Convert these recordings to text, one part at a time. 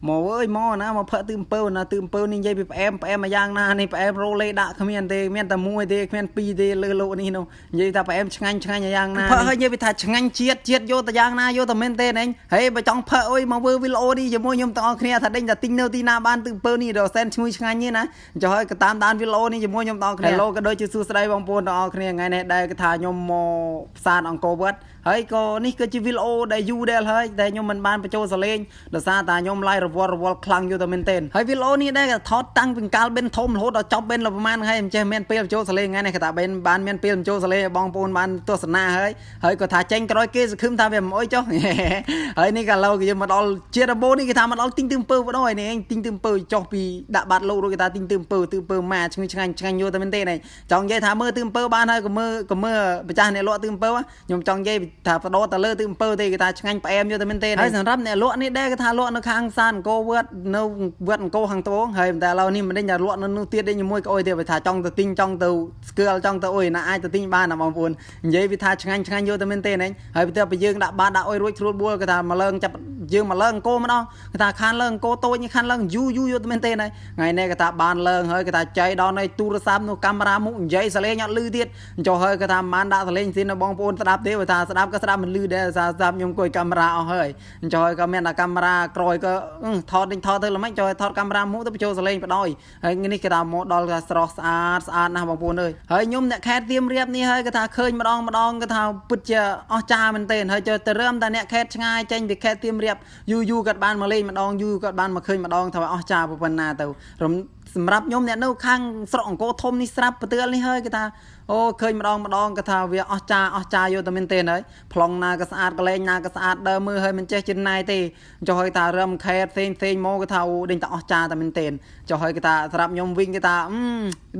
មកអើយមកណាមកផឹកទឺអំពៅណាទឺអំពៅនេះនិយាយពីផ្អែមផ្អែមមួយយ៉ាងណានេះផ្អែមរ៉ូលេដាក់គ្មានទេមានតែមួយទេគ្មានពីរទេលើលោកនេះនោះនិយាយថាផ្អែមឆ្ងាញ់ឆ្ងាញ់យ៉ាងណាផឹកហើយនិយាយពីថាឆ្ងាញ់ជាតិជាតិយកទៅយ៉ាងណាយកទៅមែនទេឯងហេបើចង់ផឹកអុយមកវើវីដេអូនេះជាមួយខ្ញុំទាំងអស់គ្នាថាដេញថាទិញនៅទីណាបានទឺអំពៅនេះដល់សែនឈ្ងុយឆ្ងាញ់នេះណាចុះហើយក៏តាមដានវីដេអូនេះជាមួយខ្ញុំទាំងអស់គ្នា Hello ក៏ដូចជាសួស្តីបងប្អូនទាំងអស់គ្នាថ្ងៃនេះដែរគឺថាខ្ញុំមកផ្សារអង្គរវត្តហើយក៏នេះគឺជាវីដេអូដែលយូរដែរហើយតែខ្ញុំមិនបានបញ្ចូលសលេងដោយសារតែខ្ញុំឡាយរវល់រវល់ខ្លាំងយូរតែមែនទែនហើយវីដេអូនេះដែរក៏ថតតាំងពីកាលបិនធំរហូតដល់ចប់បិនប្រហែលថ្ងៃមិនចេះមានពេលបញ្ចូលសលេងថ្ងៃនេះគេថាបិនបានមានពេលបញ្ចូលសលេងឲ្យបងប្អូនបានទស្សនាហើយហើយក៏ថាចេញក្រោយគេសង្ឃឹមថាវាមិនអុយចុះ ហើយនេះក៏ឡូវគេមកដល់ជាដំបូងនេះគេថាមកដល់ទិញទឺអំពើបដ ாய் នេះឯងទិញទឺអំពើចុះពីដាក់បាត់លោករួចគេថាទិញទឺអំពើទឺអំពើម៉ាឈ្ងុយឆ្ងាញ់ឆ្ងាញ់យល់តែមែនទេនេះចង់និយាយថាមើលទឺអំពើបានហើយក៏មើលក៏មើលម្ចាស់អ្នកលក់ទឺអំពើខ្ញុំចង់និយាយថាបដោតទៅលើទឺអំពើទេគេថាឆ្ងាញ់ផ្អែមយល់តែមែនទេហើយសម្រាប់អ្នកលក់នេះដែរគេថាលក់នៅខាងសានអង្គរវត្តនៅវត្តអង្គរខាងត្បូងហើយតែឥឡូវនេះមិនដឹងថាលក់នៅនោះទៀតទេជាមួយក្អុយទេបើថាចង់ទៅទិញចង់ទៅស្គាល់ចង់ទៅអុយណាអាចទៅទិញបានណាបងប្អូននិយាយវាថាឆ្ងាញ់ឆ្ងាញ់យល់តែមែនទេនេះហើយទៅយើងដាក់បាតដាក់អុយរួចស្រួលបួលគេថាមកឡើងចាប់យើងមកឡើងអង្គរម្ដងគេថាខានឡើងអង្គរតូចនេះខានឡើងយូរយូរយល់តែមែនទេនេះថ្ងៃនេះគេថាបានឡើងហើយគេថាចៃដល់នៅទូរស័ព្ទនោះកាមេរ៉ាមុខនិយាយសលេងអត់លឺទៀតចុះហើយគេថាមិនបានដាក់សលេងស៊ីនបងប្អូនស្ដាប់ទេបើថាស្ដាប់ក៏ស្ដាប់មិនលឺដែរថាស្ដាប់ខ្ញុំអង្គុយកាមេរ៉ាអស់ហើយចុះហើយក៏មានតែកាមេរ៉ាក្រោយក៏ថតនេះថតទៅល្មិចចុះហើយថតកាមេរ៉ាមុខទៅបញ្ចូលសលេងបដ ாய் ហើយនេះគេថាមកដល់ថាស្រស់ស្អាតស្អាតណាស់បងប្អូនអើយហើយខ្ញុំអ្នកខេតទៀមរៀបនេះហើយគេថាឃើញម្ដងម្ដងគេថាពិតជាអស្ចារ្យមែនទែនហើយទៅរើមតែអ្នកខេតឆ្ងាយចេញពីខេតទៀមរៀបយូរយូរគាត់បានមកលេងម្ដងយូរគាត់បានមកឃើញម្ដងថាអស្ចារ្យប៉ុណ្ណាទៅសម្រាប់ខ្ញុំអ្នកនៅខាងស្រុកអង្គរធំនេះស្រាប់ផ្ទើលនេះហើយគេថាអូឃើញម្ដងម្ដងគេថាវាអស្ចារ្យអស្ចារ្យយកតែមែនទែនហើយប្លង់ណាក៏ស្អាតកលែងណាក៏ស្អាតដើរមើលហើយមិនចេះជិនណាយទេចុះហើយថារឹមខេតផ្សេងផ្សេងមកគេថាអូដេញតែអស្ចារ្យតែមែនទែនចុះហើយគេថាសម្រាប់ខ្ញុំវិញគេថា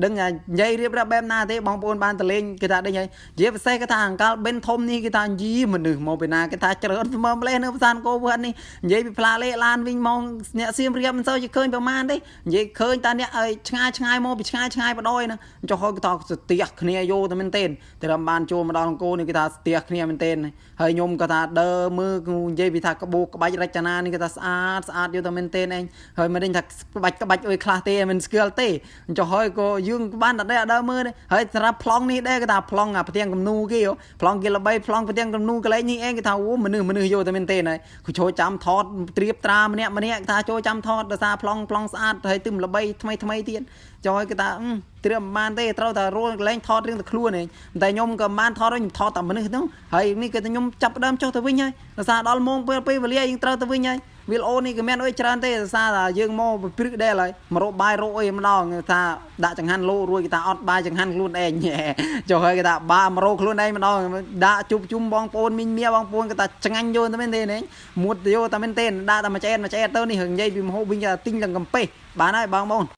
ដឹងថានិយាយរៀបរាប់បែបណាទេបងប្អូនបានតលេងគេថាដេញហើយជាពិសេសគេថាអង្កលបិនធំនេះគេថាយីមនុស្សមកពីណាគេថាច្រើនស្មើម្លេះនៅផ្សារអង្គរវត្តនេះនិយាយពីផ្លាលេឡានវិញមកអ្នកសៀមរាបមិនសូវជាឃើញប្រមាណទេនិយាយឃើញតែអ្នកឲ្យឆ្ងាយឆ្ងាយមកពីឆ្ងាយឆ្ងាយបដ ாய் ណាចុះហើយគេថាស្ទះគ្នាយោតែមែនទែនតែរំបានចូលមកដល់អង្គរនេះគេថាស្ទះគ្នាមែនទែនហើយខ្ញុំក៏ថាដើរមើលនិយាយពីថាក្បូរក្បាច់រចនានេះគេថាស្អាតស្អាតយកតែមែនទែនឯងហើយមិនដឹងថាក្បាច់ក្បាច់អុយខ្លះទេមិនស្គាល់ទេចុះហើយក៏យើងបានតែដើរមើលទេហើយសម្រាប់ប្លង់នេះដែរគេថាប្លង់អាផ្ទាំងគំនូគេប្លង់គេល្បីប្លង់ផ្ទាំងគំនូកន្លែងនេះឯងគេថាអូមនុស្សមនុស្សយកតែមែនទែនហើយគឺចូលចាំថតត្រៀបត្រាម្នាក់ម្នាក់ថាចូលចាំថតដោយសារប្លង់ប្លង់ស្អាតហើយទឹមល្បីថ្មីថ្មីទៀតចុះហើយគេថាត្រៀមមិនបានទេត្រូវតែរួលកន្លែងថតរឿងតែខ្លួនឯងតែខ្ញុំក៏មិនបានថតខ្ញុំថតតែមនុស្សហ្នឹងហើយនេះគឺខ្ញុំចាប់ដើមចុះទៅវិញហើយដោយសារដល់ម៉ោងពេលពេលវេលាយើងត្រូវទៅវិញហើយវីដេអូនេះក៏មានអុយច្រើនទេដោយសារតែយើងមកព្រឹកដែរហើយមករកបាយរកអីម្ដងថាដាក់ចង្ហាន់លោរួចគេថាអត់បាយចង្ហាន់ខ្លួនឯងចុះហើយគេថាបាមករកខ្លួនឯងម្ដងដាក់ជប់ជុំបងប្អូនមីងមៀបងប្អូនគេថាឆ្ងាញ់យកតែមែនទេនេះមួតយកតែមែនទេដាក់តែមួយឆ្អែតមួយឆ្អែតទៅនេះរឿងនិយាយពីមហូបវិញគេថាទិញទាំងកំពេះបានហើយបងប្អូន។